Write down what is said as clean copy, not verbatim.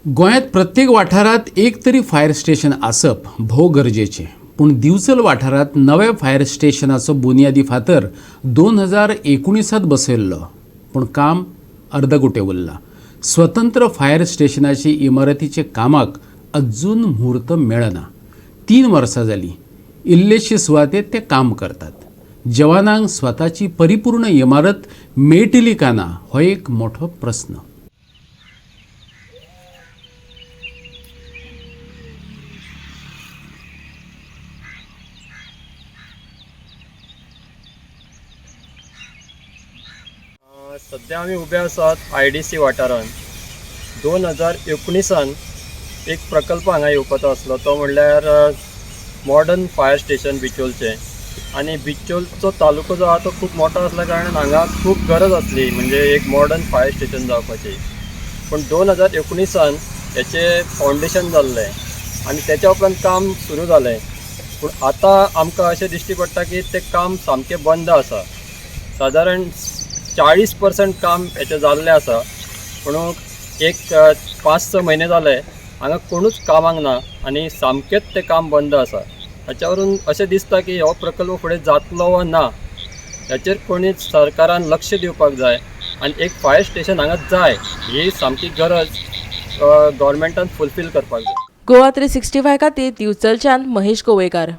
गोंयांत प्रत्येक वाठारांत एक तरी फायर स्टेशन आसप भोव गरजेचें. पूण दिवचल वाठारांत नव्या फायर स्टेशनाचो बुन्यादी फातर 2019त बसयल्लो, पूण काम अर्दकुटें उरलां. स्वतंत्र फायर स्टेशनाची इमारतीचे कामाक अजून म्हूर्त मेळना. 3 वर्सां जालीं, इल्लेशे सुवातेत ते काम करतात. जवानांक स्वताची परिपूर्ण इमारत मेळटली काय ना हो एक मोठो प्रस्न. सध्या आमी उबे आसात आयडीसी वाठारांत. 2019an एक प्रकल्प हांगा येवपाचो आसलो, तो म्हणल्यार मॉडर्न फायर स्टेशन बिचोलचें. आनी बिचोलचो तालुको जो आहा तो खूब मोठो आसल्या कारणान हांगा खूब गरज आसली, म्हणजे एक मॉडर्न फायर स्टेशन जावपाची. पूण 2019an हेचें फावंडेशन जाल्लें आनी तेच्या उपरांत काम सुरू जालें. पूण आतां आमकां अशें दिश्टी पडटा की तें काम सामकें बंद आसा. सादारण 40% काम हेचें जाल्लें आसा, पूण एक 5-6 म्हयने जाले हांगा कोणूच कामाक ना आनी सामकेंच तें काम बंद आसा. हाच्या वरून अशें दिसता की हो प्रकल्प फुडें जातलो वा ना, हाचेर कोणीच सरकारान लक्ष दिवपाक जाय आनी एक फायर स्टेशन हांगा जाय ही सामकी गरज गोवोरमेंटान फुलफील करपाक जाय. गोवा 365 खातीर दिवचलच्यान महेश गोवेकार.